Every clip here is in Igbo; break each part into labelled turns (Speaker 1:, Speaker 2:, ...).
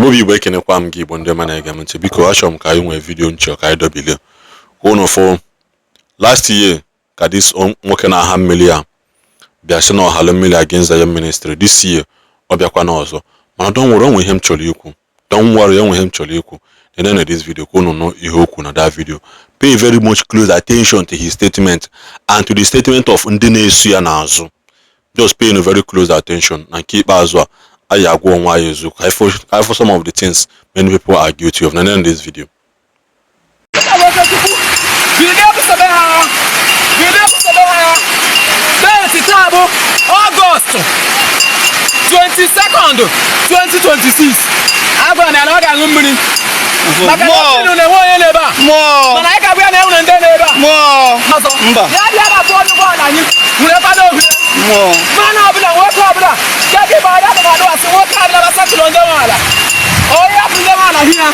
Speaker 1: Igbo bụ Igbo, ekenekwa m gị. Igbo ndị ọma na-ege m ntị, biko, achọrọ m ka anyị nwee video nchọ ka anyị dobilie ka unu fụ. Last year ka this nwoke na-aha mmiri a bịa sị na ọhalụ mmiri against Zion Ministry. This year ọ bịakwa n'ọzọ. Mana don't worry, onwe ihe m chọrọ ikwu. Don't worry, onwe ihe m chọrọ ikwu. Na this video ka unu nụ ihe okwu na that video. Pay very much close attention to his statement and to the statement of ndị na-eso ya n'azụ. Just pay very close attention. Na nke ikpeazụ a, anyị agwa onwe anyị eziokwu ka anyị fụ some of the things many people are guilty of. Na this video.
Speaker 2: Bido busobe ha, bido busobe ha. Date taa bụ August 22nd, 2026. Agwara m ya na ọ ga-aṅụ mmiri maka na mmiri na-enwe onye n'ebe a, mana anyị ga-abụ ya na enwere ndị n'ebe a ọzọ.
Speaker 3: Mba.
Speaker 2: Ya bịa na pụọ nnukwu ala anyị were kwado ohere mmanụ ọbụla, nwoke ọbụla nke gị bụ ada bụ asị nwoke ọbụla basatụrụ ndị nwe ala, onye hapụ ndị nwe ala hi ya.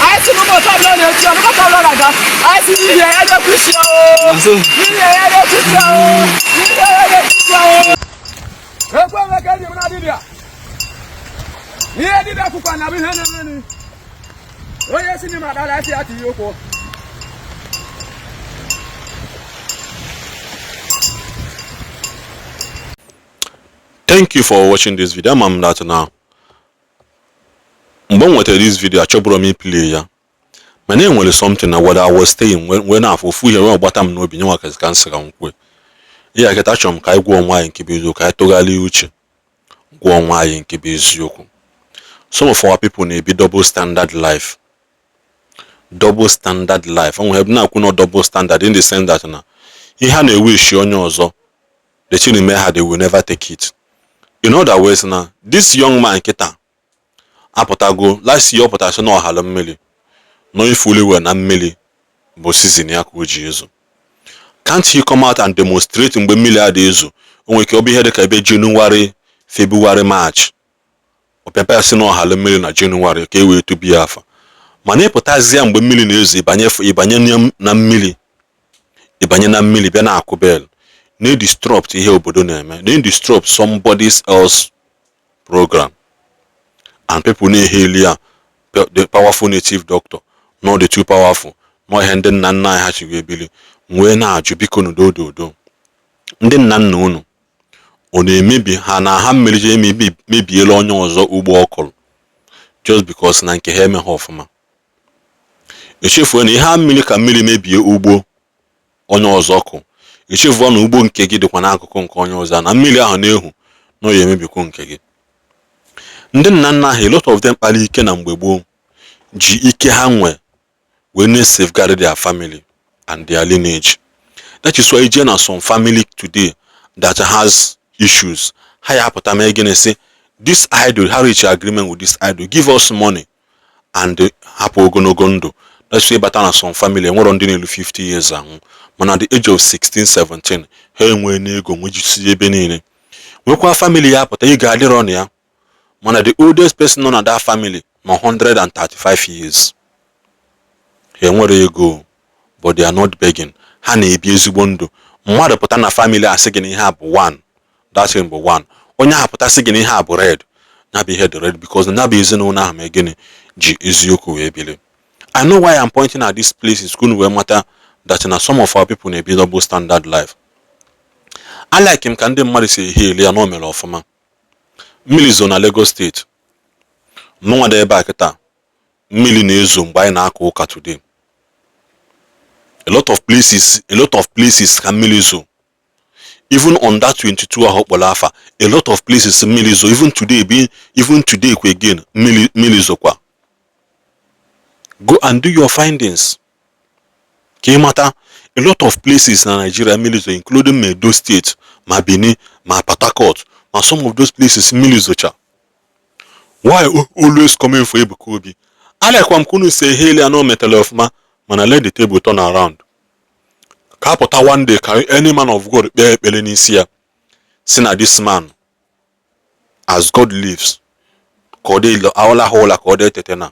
Speaker 2: Anyị si n'ụbọchị ọbụla na-echi ya, n'ụbọchị ọbụla na-aga, anyị si n'ihi ya edekwu isi ya oo, n'ihi ya edekwu isi ya oo, n'ihi ya edekwu isi ya oo. Ekwe nwoke eji m na dibịa, ihe dibịa kwukwa na bụ ihe na-emeni onye si n'ime adala esi ya tinye ụkwụ.
Speaker 1: Thank you for watching this video. Ama m that now mgbe m nwetara this video, achọbụrụ m iplay ya, mana e nwere something na what I was staying wee na-afụ ofu ihe wee gbata m n'obi nyenwa ka m sịra m kwue ihe a kịta. Achọrọ m ka anyị gwa onwe anyị nke bụ eziokwu, ka anyị tụgharịa uche, gwa onwe anyị nke bụ eziokwu. Some of our people na-ebi double standard life, double standard life. O nwere ebe na-akwụ na double standard in the sense that na ihe a na-ewishi onye ọzọ, the thing mee ha, they will never take it. In other words, na this young man kịta apụtago. Last year ọ pụtara sị na ọhalụ mmiri nọ ifuli well na mmiri bụ season ya ka o ji ezo. Can't he come out and demonstrate mgbe mmiri adị ezo? O nwere ike ọ bụ ihe dịka ebe January, February, March, ọpịapịa ya sị na ọhalụ mmiri na January ka e wee tubi ya afa. Mana ịpụtazie mgbe mmiri na-ezo, ịbanye na mmiri, ịbanye na mmiri bịa na-akụ bell, na-disrupt ihe obodo na-eme, na-disrupt somebody else program, and people na-eheli ya the powerful native doctor, not the too powerful, nọ ihe ndị nna nna anyị ha chiri ebili. Wee na-ajụ, biko, n'udododo, ndị nna nna unu ọ na-emebi ha na ha mmiri ji emebiela onye ọzọ ugbo ọ kụrụ just because na nke ha emeghe ọfụma? Echefuo na ihe a mmiri ka mmiri mebie ugbo onye ọzọ kụ. Echefuo na ugbo nke gị dịkwa n'akụkụ nke onye ọzọ, na mmiri ahụ na-ehu na ọ ya emebikwu nke gị. Ndị nna nna ahụ, a lot of them kpara ike na mgbe gboo, ji ike ha nwe wee na-safeguard their family and their lineage. That is why ije na some family today that has issues, ha ya apụta mee gịnị? Sị this idol, ha reach agreement with this idol, give us money and hapụ ogologo ndụ. That's why ịbata na some family, enwero ndị na-elu 50 years anwụ, mana the age of 16, 17 ha enwee n'ego nwejisi ebe niile. Nwekwa family ya apụta, ị ga-adịrọ na ya, mana the oldest person nọ na that family nọ 135 years. Ha enwere ego, but they are not begging. Ha na-ebi ezigbo ndụ. Mmadụ pụta na family asị gị na ihe a bụ one, that thing bụ one. Onye ahụ pụta sị gị na ihe a bụ red, ya bụ ihe dị red, because na ya bụ ezinụlọ ahụ ma gịnị ji eziokwu wee bili. I know why I'm pointing at these places, ka unu wee mata that na some of our people na-ebi double standard life. I like m ka ndị mmadụ si ehi eli ya na o mere ọfụma. Mmiri zo na Lagos State, mụnwa dị ebe a kịta, mmiri na-ezo mgbe anyị na-aka ụka today. A lot of places, a lot of places ka mmiri zo. Even on that 22 ahụ kpọrọ afa, a lot of places mmiri zo. Even today be, even today kwa again, mmiri zokwa. Go and do your findings ka ị mata. A lot of places na Nigeria mmiri zo, including ma Edo State, ma Benin, ma Port Harcourt, ma some of those places mmiri zocha. Why always coming for Ebuka Obi? Alekwa m ka unu si eheli anụ metara ọfụma, mana let the table turn around, ka apụta one day ka any man of God kpee ekpere n'isi ya, si na this man, as God lives, ka ọ dị awụla ụla, ka ọ dị etete na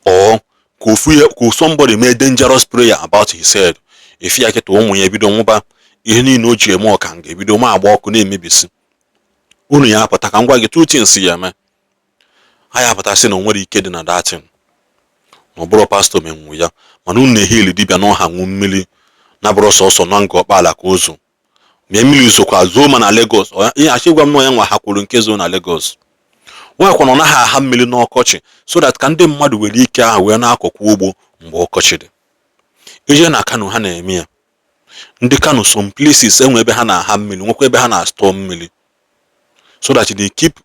Speaker 1: or ka ofu ihe, ka somebody mee dangerous prayer about his head. Efi ya kịta, ụmụ ya ebido nwụba, ihe niile o ji eme ọka ga-ebido ma agba ọkụ na-emebisi. Unu ya apụta ka m gwa gị two things ya eme. Ha ya pụta sị na o nwere ike dị na datin, na ọ bụrụ pastọ menwu ya, mana unu na-ehili dibịa na ọha ṅụ mmiri na bụrụ sọsọ na Ngor Okpala ka ụzọ mgbe mmiri zokwa zoo ma na Lagos. Ihe achọ ịgwa m na ya nwa ha kwuru nke zoo na Lagos nwekwa na ọ naghị aha mmiri n'ọkọchị, so that ka ndị mmadụ were ike ahụ wee na-akọkwa ugbo mgbe ọkọchị dị. Ije na Kano, ha na-eme ya. Ndị Kano, some places enwe ebe ha na-aha mmiri, nwekwa ebe ha na-store mmiri, so that they keep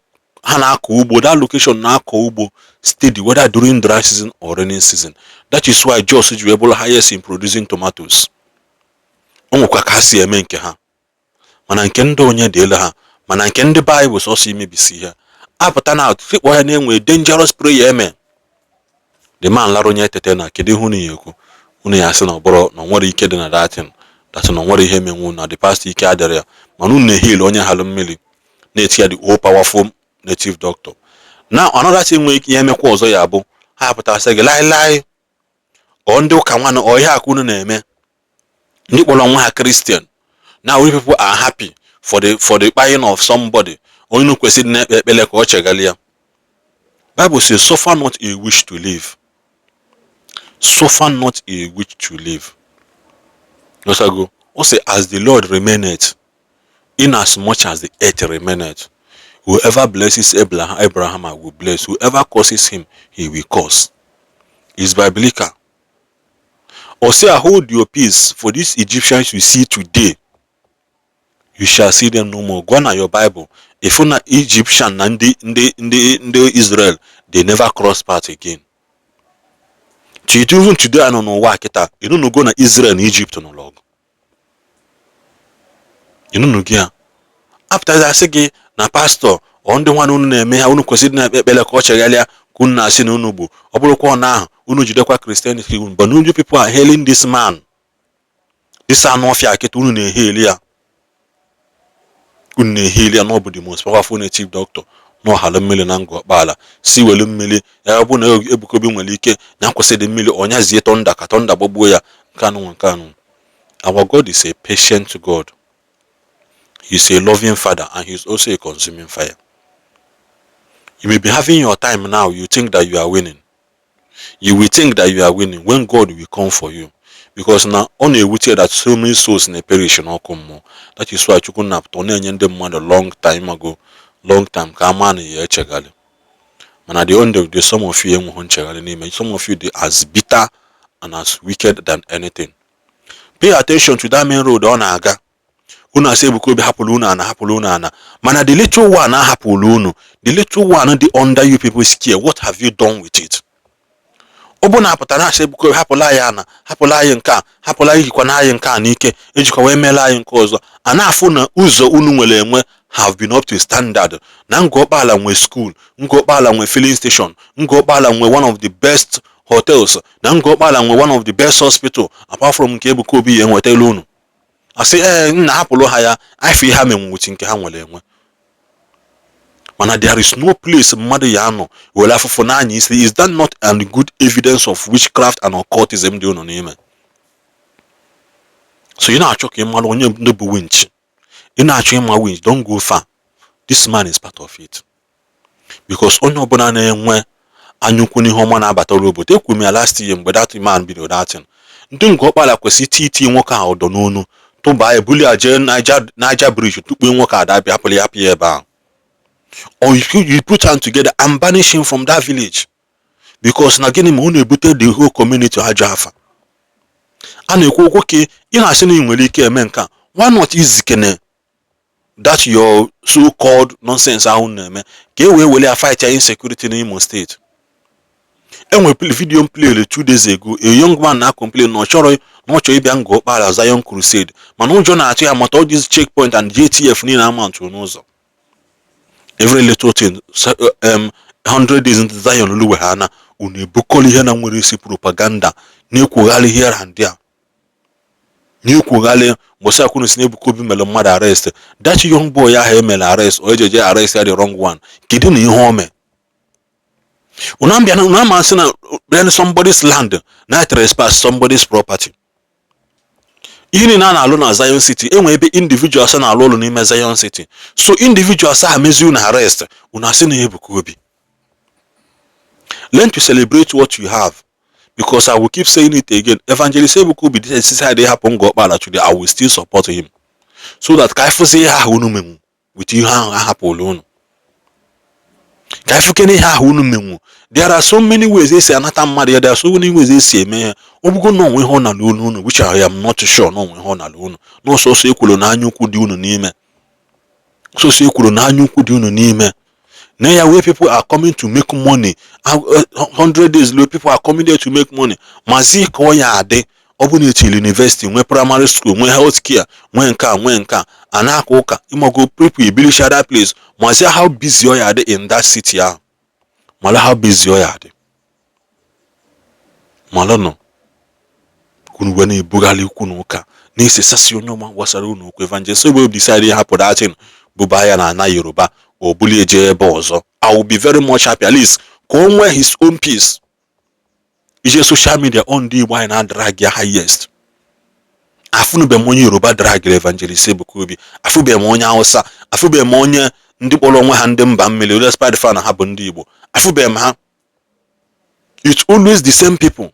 Speaker 1: ha na-akọ ugbo, that location na-akọ ugbo steady, whether during dry season or rainy season. That is why Jos ji wee bụrụ highest in producing tomatoes. O nwekwa ka ha si eme nke ha, mana nke ndị onye dị elu ha, mana nke ndị be anyị bụ sọsọ imebisi ihe. Apụta na tikpọ ya na-enwe dangerous prayer eme. The man lara onye etete na kedu ihe unu ya ekwu? Unu ya asị na ọ bụrụ na o nwere ike dị na datin, that na o nwere ihe menwu na the pastor, ike adịrị ya, mana unu na-ehil onye halụ mmiri na-eti ya the all powerful native doctor. Now another thing nwere ike ihe emekwa ọzọ ya bụ ha pụtara sị gị laịlaị, ọ ndị ụka nwanne, ọ ihe aka unu na-eme, ndị kpọrọ nwa ha Christian. Now we people are happy for the buying of somebody, onye unu kwesịrị na-ekpe ekpere ka ọ cheghalị ya. Bible says, "Suffer not a witch to live." Suffer not a witch to live. Go o say, "As the Lord remaineth, in as much as the earth remaineth, whoever blesses Abraham, Abraham I will bless. Whoever curses him, he will curse." Is biblical. Or say, "Hold your peace, for these Egyptians you see today, you shall see them no more." Go na your Bible. If na Egyptian na ndị Israel, they never cross path again. Till even today anọ n'ụwa kịta, ịnụnụgo na Israel na Egypt nọ n'ọgụ? Ịnụnụ gị ya apụtazi asị gị na pastọ ọ ndị nwanne unu na-eme ha, unu kwesịrị na-ekpe ekpere ka ọ chegharịa, ka unu na-asị na unu bụ ọ bụrụkwa ọ na ahụ unu jidekwa Christianity unu. But you people are hailing this man, this anụ ọfịa kịta unu na-eheli ya, unu na-eheli ya na ọ bụ the most powerful native doctor na ọhalụ mmiri na Ngor Okpala, si welu mmiri ya bụ na Ebuka Obi nwere ike na nkwụsị mmiri ọnyazie thunder ka thunder gbagbuo ya. Nke anụ nke anụ, our God is a patient God. He is a loving father and he is also a consuming fire. You may be having your time now. You think that you are winning. You will think that you are winning when God will come for you, because na ọ na-ewute that so many souls na-perish n'ọkụ mmụọ. That is why Chukwu na-apụta, ọ na-enye ndị mmadụ long time ago, long time, ka ama na ya echegharị. Mana the end of the day, some of you enweghị nchegharị n'ime. Some of you dey as bitter and as wicked than anything. Pay attention to that main road ọ na-aga. Unu asị Ebuka Obi hapụrụ unu ana, hapụrụ unu ana, mana the little one ahapụrụ unu, the little one dị under you people's care, what have you done with it? Ọ bụ na apụtara asị Ebuka Obi hapụla anyị ana, hapụla anyị nke a, hapụla anyị, jikwa anyị nke a n'ike ejikwa wee meela anyị nke ọzọ. A na-afụ na ụzọ unu nwere enwe have been up to standard na Ngor Okpala nwe school, Ngor Okpala nwe filling station, Ngor Okpala nwe one of the best hotels, na Ngor Okpala nwe one of the best hospital, apart from nke Ebuka Obi ya enwetala. Unu asị ee nna, hapụrụ ha ya afọ ihe ha menwuchi nke ha nwere enwe. Mana there is no place mmadụ ya anọ were afụfụ n'anya isi. Is that not a good evidence of witchcraft and occultism dị unu n'ime? So ị na-achọ ka ị mara onye ndị bụ winch, ị na-achọ ịma winch, don't go far. This man is part of it, because onye ọbụla na-enwe anyaukwu n'ihe ọma na-abatara obodo. Ekwuru m ya last year mgbe that man bidoro datin. Ndị Ngor Okpala kwesịrị iti iti nwoke ahụ ụdọ n'onu, tụba ya, ebuli ya jee Niger Bridge, tukpuo nwoke ada abịa hapụrụ ya, hapụ ya ebe ahụ, or you put hand together and banish him from that village, because na gịnị ma ọ na-ebute the whole community ajọ afa a na-ekwu okwu ka ị na-asị na ị nwere ike eme nke a. Why not izikene that your so called nonsense ahụ na-eme ka e wee were ya fight ya insecurity n'Imo Steeti? Enwere video m played 2 days ago. A young man na complain na ọ chọrọ na ọ chọrọ ịbịa Ngor Okpala Zion Crusade, mana ụjọ na-atụ ya mata all these checkpoint and JTF niile amantụ n'ụzọ. Every little thing, 100 days into Zion luwe ha na unu ebukọrọ ihe na nwere isi propaganda na-ekwugharị here and there, na-ekwugharị mbọsị akwụnụ si na Ebuka Obi mere mmadụ arrest. That young boy ahụ emere arrest, o ejeje arrest ya, the wrong one. Kedu na ihe o mee? Unu ambịa unu ama sị na bịa somebody's land na trespass somebody's property. Ihe niile a na-alụ na Zion City, enwe ebe individuals na-alụ ụlọ n'ime Zion City, so individuals ahụ mezi unu arrest, unu asị na Ebuka Obi. Learn to celebrate what you have, because I will keep saying it again, Evangelist Ebuka Obi decide hapụ Ngor Okpala today, I will still support him, so that ka anyị fụzi ihe ahụ unu menwu with ihe ahụ ahapụrụ unu, ka anyị fụkene ihe ahụ unu menwu. There are so many ways esi anata mmadụ ya. There are so many ways esi eme ya. Ọ bụgo na onwe ihe ọ nala unu unu, which I am not sure na onwe ihe ọ nala unu, na ọsọsọ ekwuru na anya ukwu dị unu n'ime, sọsọ ekwuru na anya ukwu dị unu n'ime na ya, where people are coming to make money 100 days later, people are coming there to make money. Mazi ka ọ ya adị, ọ bụ na etiri university, nwee primary school, nwee health care, nwee nke a, nwee nke a, a na-aka ụka, ịmago, people ebilisha that place. Mazi how busy ọ ya adị in that city ahụ. Mara how busy ọ ya adị. Mara nọ unu wee na-ebugharị ikwu na ụka, na-esesasị onye ọma gbasara unu okwu. Evangelist Obi decide hapụ that thing, bụba ya na ana Yoruba, o bulie jee ebe ọzọ, I will be very much happy. At least ka o nwee his own peace. Ije social media on, ndị Igbo anyị na-adrag ya highest. Afụnube m onye Yoruba dragịrị Evangelist Ebuka Obi. Afụbeghị m onye Hausa, afụbeghị m onye ndị kpọrọ onwe ha ndị mba mmiri, despite the fact na ha bụ ndị Igbo. Afụbeghị m ha. It's always the same people.